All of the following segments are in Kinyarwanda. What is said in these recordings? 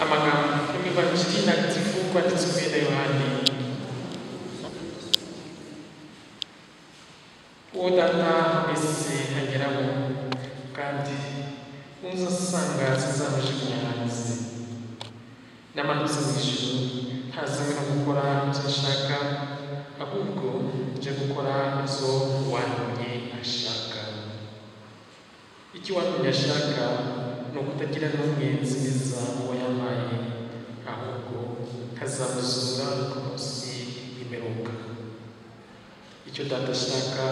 Amagambo y'Ivanjiri ntagatifu kwanditswe na Yohani. Uwo Data wese ageraho, kandi uzasanga sinzamujugunya hanze. Namanutse mu ijuru ntazanywe no gukora ibyo nshaka, ahubwo nje gukora ibyo uwantumye ashaka. Icyo uwantumye ashaka ni ukutagira n'umwe nzimiza uwo yampaye, ahubwo nkazamuzura ku munsi w'imperuka. Icyo Data ashaka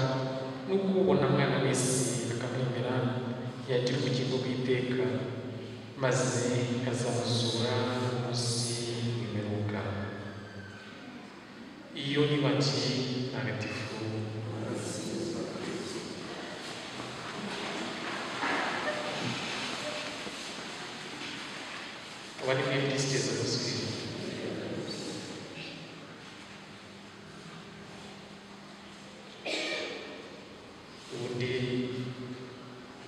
ni uko ubona Mwana wese akamwemera yagira ubugingo bw'iteka, maze nkazamuzura ku munsi w'imperuka. Iyo ni Ivanjiri ntagatifu. Abari muri Kristo Yesu Kristo. Ubundi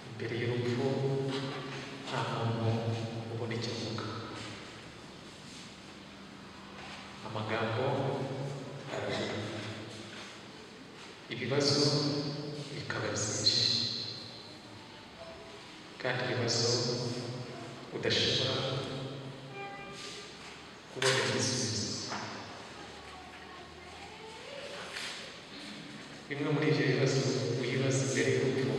imbere y'urupfu nta muntu ubona icyo avuga. Amagambo aravuga, ibibazo bikaba byinshi, kandi ibibazo udashobora kubona igisubizo. Bimwe muri ibyo bibazo wibaza imbere y'urupfu: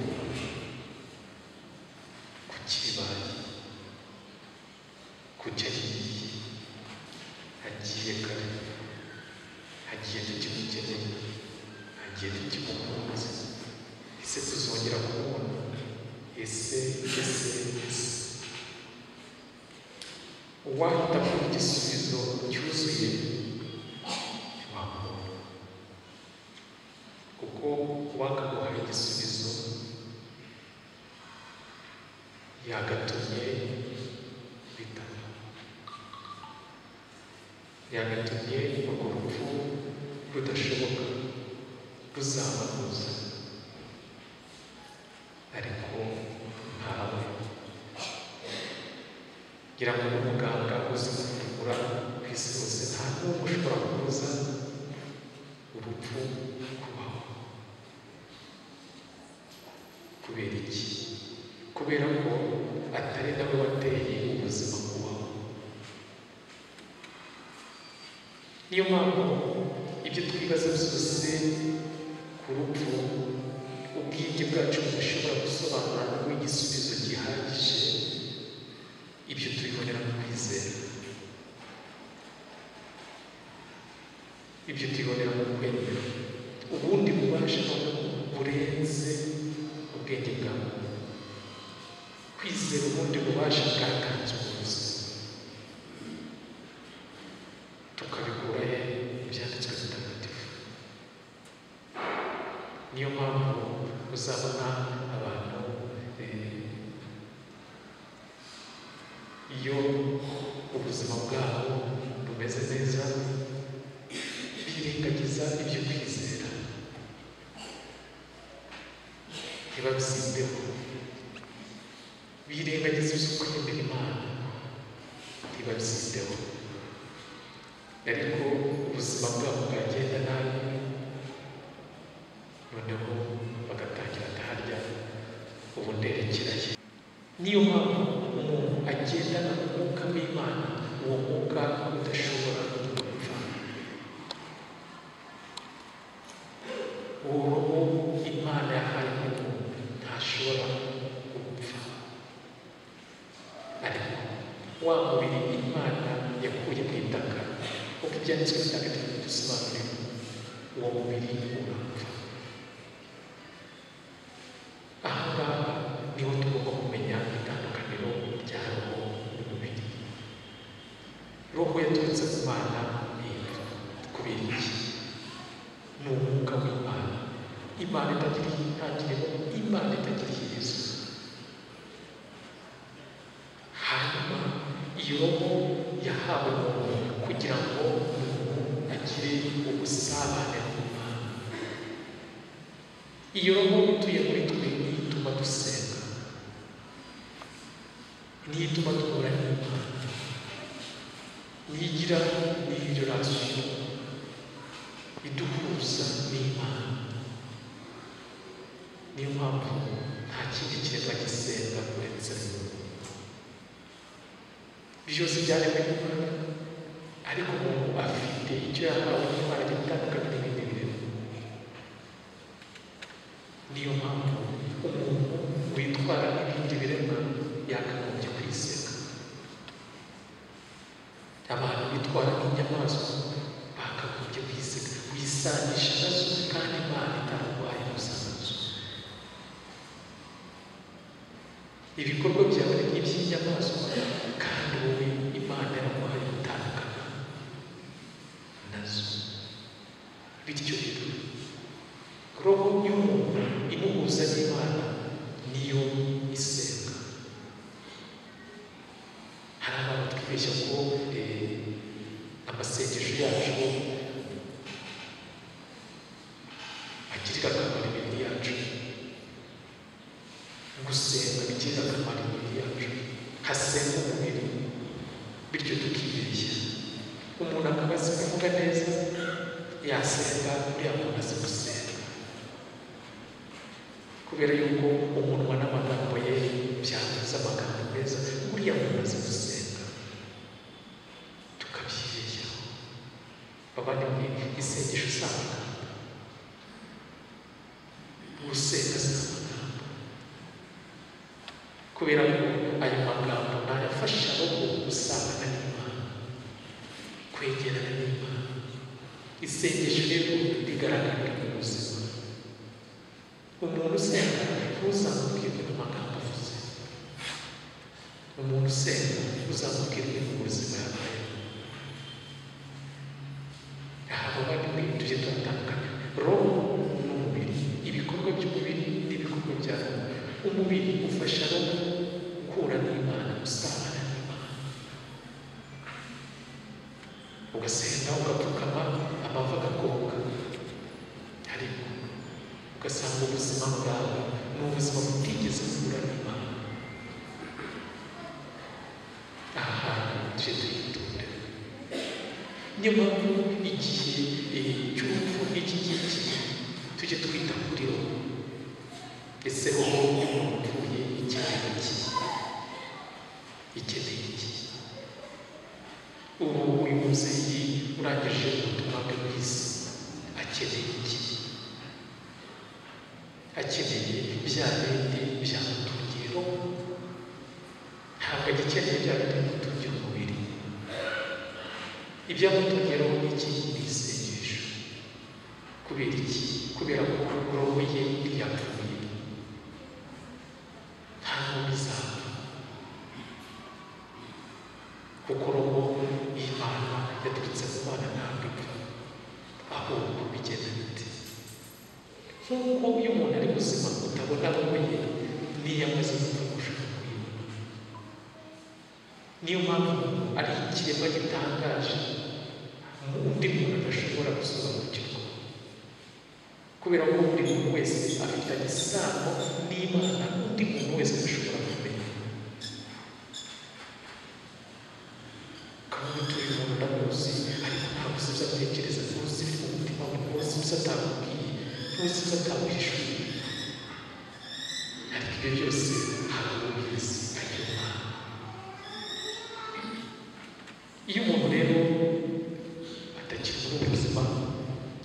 kuki bibaye? Kuki agiye? Agiye kare, agiye tukimukeneye, agiye tukimukunze, ese tuzongera kumubona? Ese ese ese uwahita akura igisubizo cyuzuye ntiwamubona, kuko uwakaguhaye igisubizo yagatumye bitaba, yagatumye urwo rupfu rudashoboka ruzabahuza, ariko ntawe. Ngira ngo n'umuganga uzi kuvura ku isi hose nta n'umwe ushobora kubuza urupfu kubaho. Kubera iki? Kubera ko atari nawe wateye ubuzima kubaho. Niyo mpamvu ibyo twibaza byose ku rupfu, ubwenge bwacu budashobora gusobanura no guha igisubizo gihagije. Ibyo tubibonera mu kwizera, ibyo tubibonera mu kwemera ubundi bubasha burenze ubwenge bwa muntu. Kwizera ubundi bubasha bwatanze ubuzima, tukabikura he? Ibyanditswe bitagatifu. Niyo mpamvu uzabona abantu iyo ubuzima bwabo bumeze neza birengagiza ibyo kwizera, ntibabyiteho, birengagiza ibyo kwemera Imana, ntibabyiteho. Ariko ubuzima bwabo bwagenda nabi, noneho bagatangira ataharya ubu nderekeraye. Niyo mpamvu umuntu agendana umwuka w'Imana, uwo mwuka udashobora gupfa. Uwo roho Imana yahaye umuntu ntashobora gupfa, ariko wa mubiri Imana yakuye mu itaka, uko ibyanditswe bitagatifu bidusobanurira, uwo mubiri urapfa. Aha ngaha niho tugomba kumenya itandukaniro rya roho n'umubiri. Roho yaturutse ku Mana ntipfa. Kubera iki? Ni umwuka w'Imana, Imana itagira intangiriro, Imana itagira iherezo. Hanyuma iyo roho yahawe umuntu kugira ngo umuntu agire ubusabane n'Imana. Iyo roho ituye muri twe niyo ituma dusenga, niyo ituma duhura n'Imana. Tugira ni relation iduhuza n'Imana. Niyo mpamvu nta kindi kiremwa gisenga uretse muntu. Byose byaremwe n'Imana, ariko umuntu afite icyo yahawe n'Imana gitandukanye n'ibindi biremwa. Niyo mpamvu umuntu witwara n'ibindi biremwa yakagombye kwiseka. Abantu bitwara nk'inyamaswa bakagombye kwiseka, wisanisha nazo kandi Imana itarwaye gusa nazo. Ibikorwa byawe ni iby'inyamaswa kandi wowe Imana yaraguhaye gutandukana nazo. Bityo rero roho y'umuntu imuhuza n'Imana niyo isenga. Hari abantu twibeshya ko amasengesho yacu agirira akamaro imibiri yacu. Gusenga bigirira akamaro imibiri yacu, hasenga umubiri, bityo tukibeshya. Umuntu akaba azi kuvuga neza, yasenga uriya muntu azi gusenga, kubera yuko umunwa n'amagambo ye byavuze amagambo meza, uriya muntu azi gusenga, tukabyibeshyaho. Bavandimwe, isengesho si amagambo, gusenga si amagambo, kubera ko ayo magambo ntayafasha roho gusabana n'Imana, kwegerana n'Imana. Isengesho rero rigaragarira mu buzima. Umuntu usenga ntuzamubwirwe n'amagambo avuze, umuntu usenga uzamubwirwe n'ubuzima yabayeho. Aha bavandimwe tujye turatandukanya roho n'umubiri, ibikorwa by'umubiri n'ibikorwa bya roho. Umubiri ufasha roho guhura n'Imana, gusabana n'Imana. Ugasenga ugapfukama amavi agakonga, ariko ugasanga ubuzima bwawe ni ubuzima butigeze buhura n'Imana. Aha hantu tujye tuhitondera. Niyo mpamvu igihe cy'urupfu n'iki ngiki tujye twita kuri roho. Ese roho y'umuntu upfuye ikeneye iki? Ikeneye iki? Ubu uyu mubyeyi urangije ubutumwa bwe ku isi akeneye iki? Akeneye bya bindi byamutungiye roho, ntabwo agikeneye bya bindi bimutungira umubiri. Ibyamutungiye roho ni iki? Ni isengesho. Kubera iki? Kubera ko roho ye ntiyapfuye, nta n'umwe izapfa, kuko roho y'Imana yaturutse mu Mana ntabwo ipfa. Ahubwo bigenda bite? Nk'uko iyo umuntu ari muzima utabona roho ye, n'iyo amaze gupfa ushobora kuyibona. Niyo mpamvu ari ikiremwa gitangaje undi muntu adashobora gusobanukirwa, kubera ko buri muntu wese afitanye isano n'Imana undi muntu wese adashobora kumenya. Ukavuga uti uyu muntu ndamuzi, ariko ntabwo uzi ibyo atekereza, ntuzi ibiri mu mutima we, ntuzi ibyo atamubwiye, ntuzi ibyo atamuhishuriye. Ariko ibyo byose hari ubizi, ariyo Mana. Iyo umuntu rero atakiri muri ubu buzima,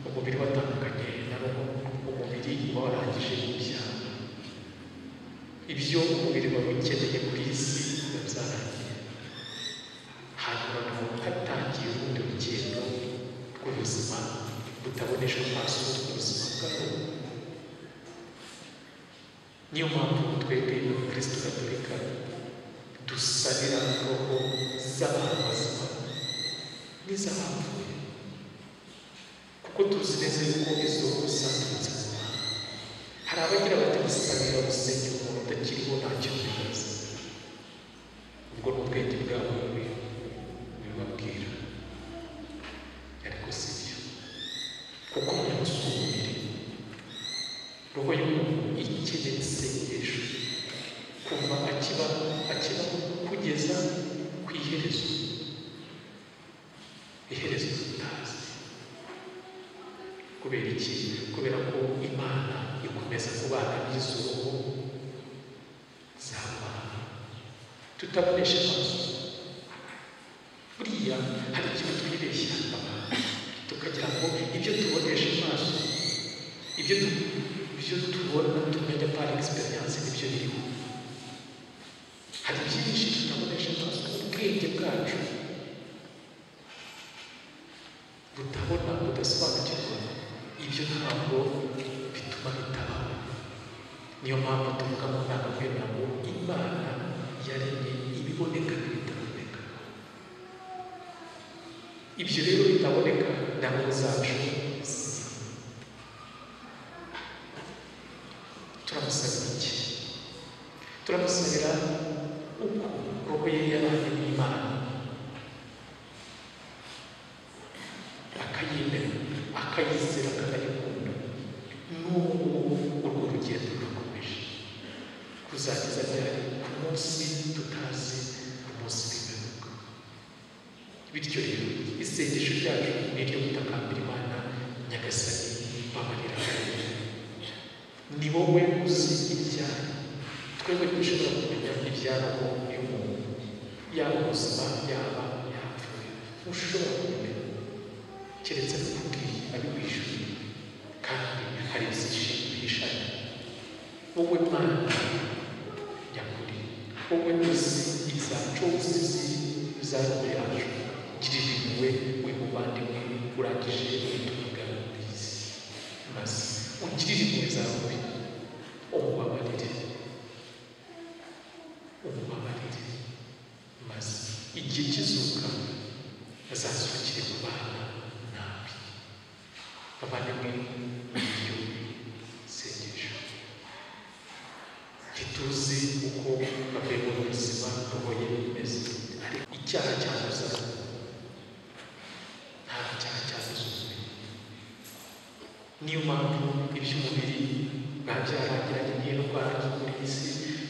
umubiri watandukanye na roho, umubiri uba warangije ibyaha. Ibyo umubiri wari ukeneye kuri iyi si biba byarangiye. Hanyuma noneho hatangiye urundi rugendo rw'ubuzima butaboneshwa amaso, ubuzima bwa roho. Niyo mpamvu twebwe Abakristu Gatolika dusabira roho z'abantu bazima n'iz'abapfuye, kuko tuzi neza yuko izo roho zaturutse mu Mana. Hari abagira bati gusabira gusengera umuntu utakiriho ntacyo bimaze. Ubwo ni ubwenge bwabo bibabwira, ariko si byo, kuko umuntu si umubiri. Roho y'umuntu ikeneye isengesho kuva akibaho kugeza ku iherezo. Iherezo tutazi. Kubera iki? Kubera ko Imana ikomeza kubana n'izo roho z'abantu tutabonesha amaso. Buriya hari ikintu twibeshya abantu, tukagira ngo ibyo tubonesha amaso, ibyo tubona tumenya par experience, nibyo biriho. Hari byinshi tutabonesha amaso, ubwenge bwacu butabona, budasobanukirwa, ibyo ntabwo bituma bitabaho. Niyo mpamvu tuvuga mu ndangakwemera ngo Imana yaremye ibiboneka n'ibitaboneka. Ibyo rero bitaboneka na roho zacu zirimo. Turamusabira iki? Turamusabira uko roho ye yabanye n'Imana, akayemera, akayizera, akanayikunda. N'ubu urwo rugendo rurakomeje kuzageza ryari? Ku munsi tutazi, ku munsi w'imperuka. Bityo rero isengesho ryacu ni iryo gutakambira Imana: Nyagasani, babarira, ni wowe uzi ibyaha, twebwe dushobora kumenya ibya roho y'umuntu, yaba ubuzima, yaba yapfuye, ntushobora kubimenya keretse abikubwiye, abikwishyuriye, kandi hari byinshi bihishanye. Wowe Mana nyakuri, wowe uzi ibyacu, uzi ibya roho yacu, girira impuhwe uyu muvandimwe urangije ubutumwa bwawe muri iyi si, maze ugirire impuhwe zawe, umubabarire, umubabarire, maze igihe kizuka azazukire kubana nawe. Bavandimwe, iryo sengesho ntituzi uko bavuye mu buzima roho ye imeze, ariko icyaha cyanduza, ntabwo icyaha cyanduza umubiri. Niyo mpamvu iby'umubiri biba byarangiranye n'indwara zo muri iyi si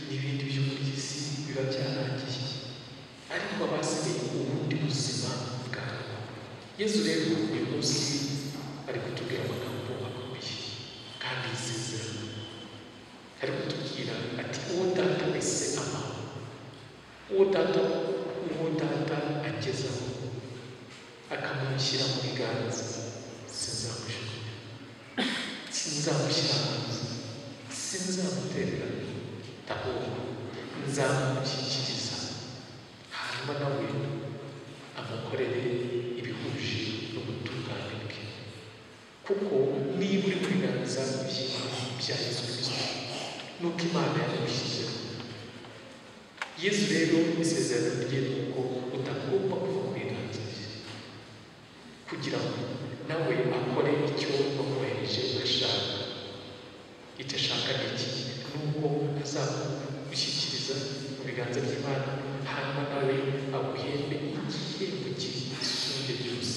n'ibindi byo muri iyi si biba byarangiye, ariko abasigaye ubundi buzima bwabo. Yezu rero uyu munsi ari kutubwira amagambo akomeye kandi y'isezerano. Ari kutubwira ati: uwo data wese ama, uwo data agezaho akamushyira mu biganza, sinzamujugunya, sinzamushyira hanze, sinzamutererana, ahubwo nzamushyikiriza, hanyuma nawe amukorere ibihuje n'ubutungane bwe. Kuko niba uri mu biganza by'Imana bya Yesu Kristo, nuko Imana yamushyizeho. Yesu rero isezerano rye ni uko utagomba kuva mu biganza bye, kugira ngo nawe akore icyo wamwohereje ashaka. Icyo ashaka ni iki? Ni uko azagushyikiriza mu biganza by'Imana, hanyuma nawe aguhembe igihembo gisumbye byose,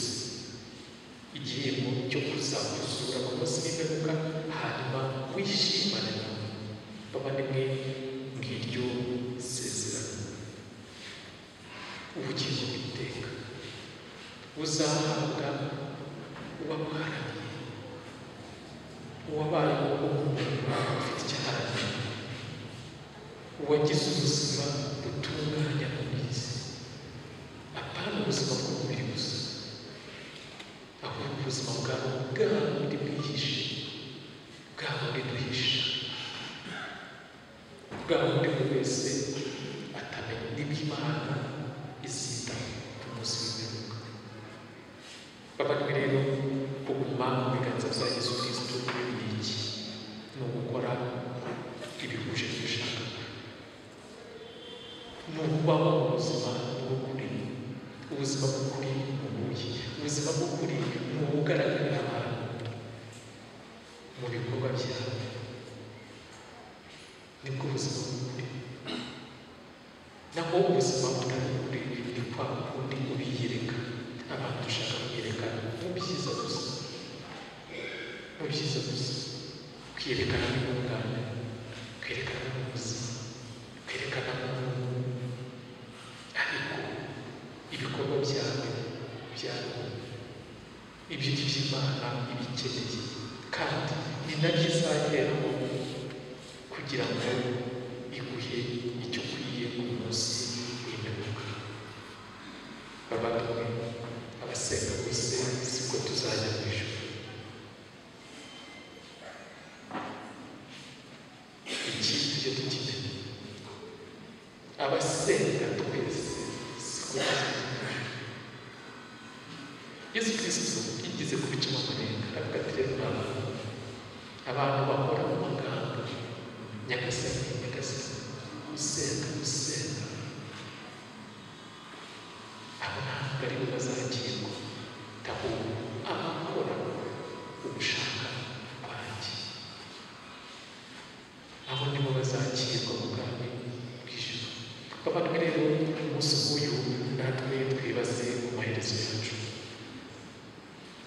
igihembo cyo kuzakuzura ku munsi w'imperuka, hanyuma wishimane nawe. Bavandimwe, ngiryo sezerano, ubugingo bw'iteka buzahabwa uwabuharaniye, uwabayeho umuntu ufite icyo aharanira, uwagize ubuzima butunganya muri iyi si, apana ubuzima bw'umubiri gusa, ahubwo ubuzima bwawe bwa bundi bwihishe, bwa bundi duhisha, bwa bundi buri wese atamenya, nibwo Imana izita ku munsi w'imperuka. Bavandimwe rero, kuguma mu biganza bya Yesu Kristo ni iki? Ni ugukora ibihuje n'ugushaka kwe, ni ukubaho mu buzima bw'ukuri. Ubuzima bw'ukuri ni ubuhe? Ubuzima bw'ukuri ni ubugaragarira abantu mu bikorwa byabo, nibwo buzima bw'ukuri. Naho ubuzima butari ukuri ni kwa kundi ubiyereka abantu, dushaka kwiyerekana mu byiza gusa, mu byiza gusa, kwiyerekana n'ubungane, kwerekana n'ubuzima, kwerekana n'umuntu, ariko ibikorwa byawe bya roho. Ibyo by'Imana ibikeneye, kandi ni nabyo izaheraho kugira ngo iguhe icyo ukwiye ku munsi w'imperuka. Bavandimwe, abasenga bose siko tuzajya mu ijuru. Iki tujye tukimenya, abasenga twese siko tuzajya mu ijuru. Yesu Kristo yigeze kubicamo amarenga, aravuga ati rero abantu bakora mu magambo Nyagasani, Nyagasani, usenga, usenga, abo ntabwo aribo bazakirwa, ahubwo abakora ugushaka kwanjye, abo nibo bazakirwa mu bwami bw'ijuru. Bavandimwe rero, umunsi nk'uyu natwe twibaze ku maherezo yacu.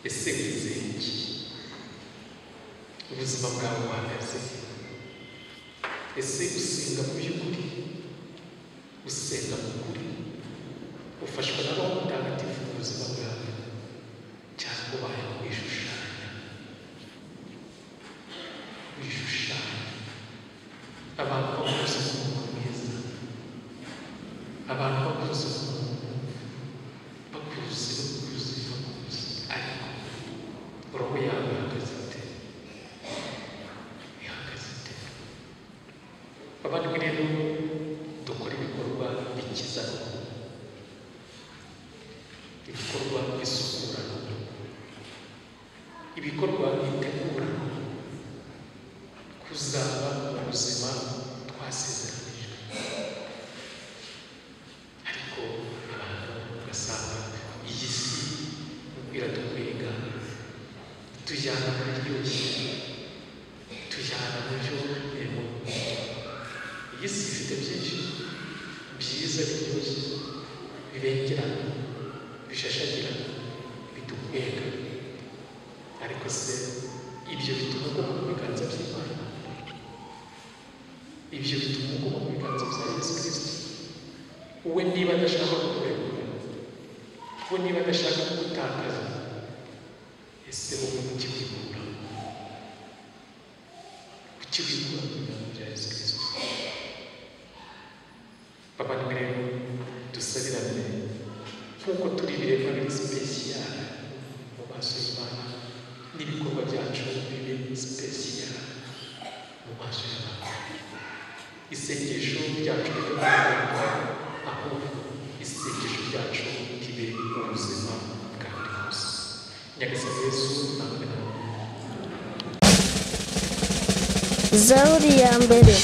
Ese wizeye iki? Ubuzima bwawe buhagaze? Ese usenga mu by'ukuri? Usenga mu kuri? Ufashwa na Roho Mutagatifu mu buzima bwawe, cyangwa ubaye wishushanya? Wishushanya abantu bakuzi nk'umuntu mwiza, abantu bakuzi nk'umuntu bakuzi, bakuzi, bakuzi, ariko roho yawe ihagaze ite? Ihagaze ite? Abavandimwe rero, dukora ibikorwa bikiza roho, ibikorwa bisukura roho, ibikorwa bitegura roho kuzaba mu buzima twasezeranijwe. Ariko abantu ugasanga iyi si iradukwega, tujyana mu biryoshye, tujyana mu byo iyi si ifite byinshi byiza biryoshye, bibengerana, bishashagirana, bidukwega. Ariko se ibyo bituma uguma mu biganza by'Imana? Ibyo bituma uguma mu biganza bya Yesu Kristo? We niba adashaka kukurekura, we niba adashaka kugutakaza, ese wowe kuki wikura? Kuki wikura mu biganza bya Yesu Kristo? Bavandimwe rero, dusabirane nk'uko turi ibiremwa biri spécial mu maso y'Imana, n'ibikorwa byacu bibe spécial mu maso y'abantu. Isengesho ryacu rive mu magambo, ahubwo isengesho ryacu ribe ubuzima bwa buri munsi. Nyagasani Yesu namwe namwe. Zaburi ya mbere.